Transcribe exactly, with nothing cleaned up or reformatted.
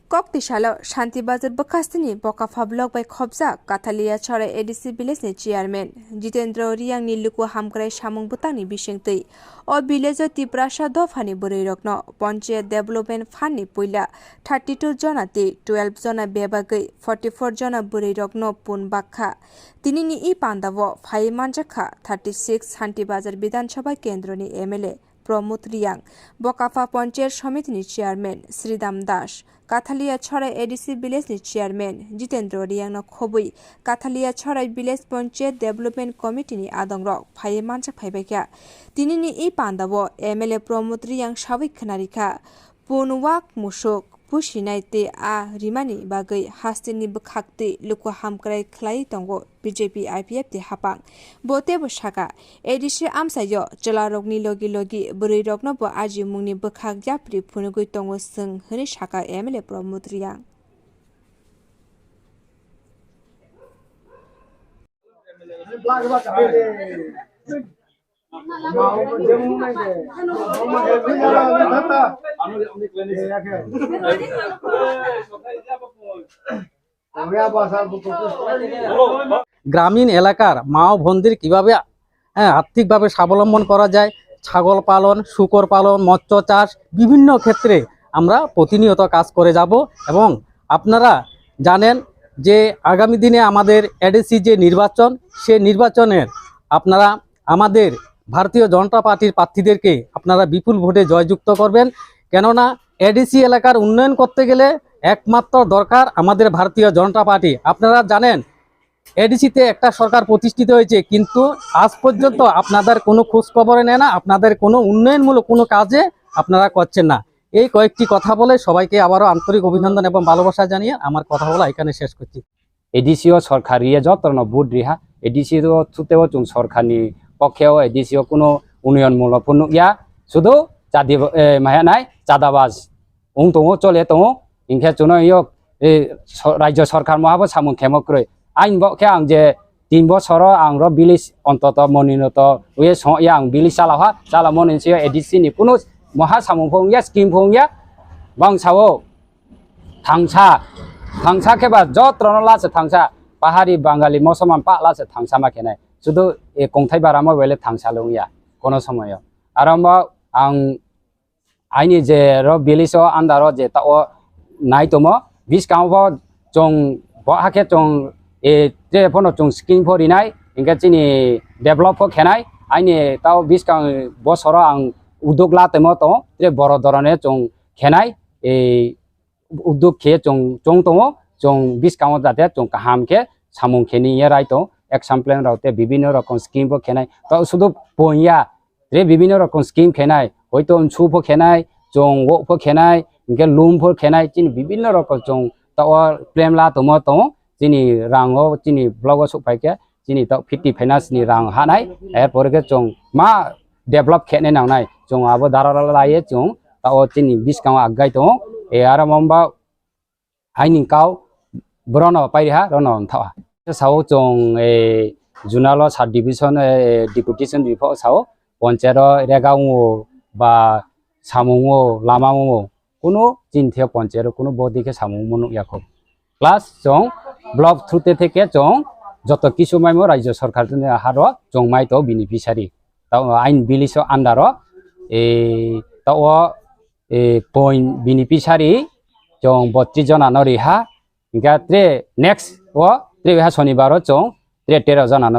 Koktisalo Shanti Bazar bwkhastini Bokapha block bai khopjak Kathalia Chhara A D C village ni chairman Jitendra Riyang ni luku hamkrai samung bwtang ni bisingtwi. O village o Tiprasa dopha ni bwrwi rokno Panchayat Development Fund ni puila thirty two jona tei twelve jona bebagwi forty four jona bwrwi rokno pun bakha. Tini ni i panda o phai manjakha thirty six Shanti Bazar Bidhan Sabha Kendro ni M L A Pramod Riyang, Bokapha Panchayat Samiti ni chairman Sridham Das, Kathalia Chhara A D C village ni chairman Jitendra Riyang no khobwi Kathalia Chhara village Panchayat Development Committee ni adong rok phaiwi manjak phaibaikha. Tini ni i panda o M L A Pramod Riyang sawi khwnarikha, pun wak musuk pusinai tei a rimani bagwi hasteni bwkhak twi luku hamkrai khlai tongo B J P I P F T hapang. Bo teibo saka, A D C amchaio chwlarokni logi logi bwrwirokno bo ajimungni bwkhak yapri phunugwi tongo chwng hwnwi saka M L A Pramod Riyang. গ্রামীণ এলাকার মা ও বোনদের কিভাবে, হ্যাঁ, আর্থিকভাবে স্বাবলম্বন করা যায়, ছাগল পালন, শূকর পালন, মৎস্য চাষ, বিভিন্ন ক্ষেত্রে আমরা প্রতিনিয়ত কাজ করে যাব। এবং আপনারা জানেন যে আগামী দিনে আমাদের এডিসি যে নির্বাচন, সে নির্বাচনের আপনারা আমাদের ভারতীয় জনতা পার্টির প্রার্থীদেরকে আপনারা বিপুল ভোটে জয়যুক্ত করবেন। কেননা এডিসি এলাকার উন্নয়ন করতে গেলে একমাত্র দরকার আমাদের ভারতীয় জনতা পার্টি। আপনারা জানেন, এডিসিতে একটা সরকার প্রতিষ্ঠিত হয়েছে, কিন্তু আজ পর্যন্ত আপনাদের কোনো খোঁজ খবরে নেয় না, আপনাদের কোনো উন্নয়নমূলক কোনো কাজে আপনারা করছেন না। এই কয়েকটি কথা বলে সবাইকে আবারও আন্তরিক অভিনন্দন এবং ভালোবাসা জানিয়ে আমার কথা বলা এখানে শেষ করছি। A D C o sorkar riya jotono vote riha, A D C o thuteo chung sorkarni pokheo A D C o kuno unnoyon mulo phunukya, sudu chadi maya nai chadabas wng tongo, chole tongo, hinkhe chuno yok rajyo sorkar mohabo samung khemo kwrwi. Ain bo khe ang je tin bosoro ang ro village ontoto moninoto wi songya ang village chalao ha, chalamo ni sio A D C ni kuno moha samung phung ya, scheme phung ya, bang sao thangsa, thangsa khe ba jotrono lase thangsa, pahari, bangali, mosoman pa lase thangsa ma khenai. Sudu e kongthai baramo bele thangsa lungya kono somoyo. Aro mo ang aini je ro village o andaro je ta o nai tomo, biskang bo chong bo hakhe chong e tre phono chong scheme pho rinai, hinkhe chini develop pho khenai, aini tao biskang bosoro ang uduk la temo to tre boro dorone chong khenai. E uduk khe chwng chwng tongo, chwng bwskango jate chwng kaham khe samung khe ni ye rai tongo. Example rok tei bibinno rokom scheme bo khenai, to sudu poiya tre bibinno rokom scheme khenai, hoito msu pho khenai, chwng wok pho khenai, hinkhe lum pho khenai, chini bibinno rokom chwng to o plan la tongmo tongo. Chini rango chini blogo sukphaikhe chini to fifty finance ni rang hanai, erpore khe chwng ma develop khenai nangnai, chwng abo dara laiye chwng ta o chini bwskango aggai tongo. E aro mamba aini kau brono pairiha rono nthaha. Sao chwng e junalo sub division e deputation ripho sao ponchero rega ungo ba samung o lama ungo, kuno chini the ponchero kuno bodi khe samung mo nukya kho. Plus chwng block through te theke chwng joto kisu maimo rajyo sarkar ni haro chwng mai to beneficiary. Tao ain village o under o e tao e point beneficiary chwng botris jona no riha. Hinkhe tre next o tre ha sonibar o chwng tre tero jona no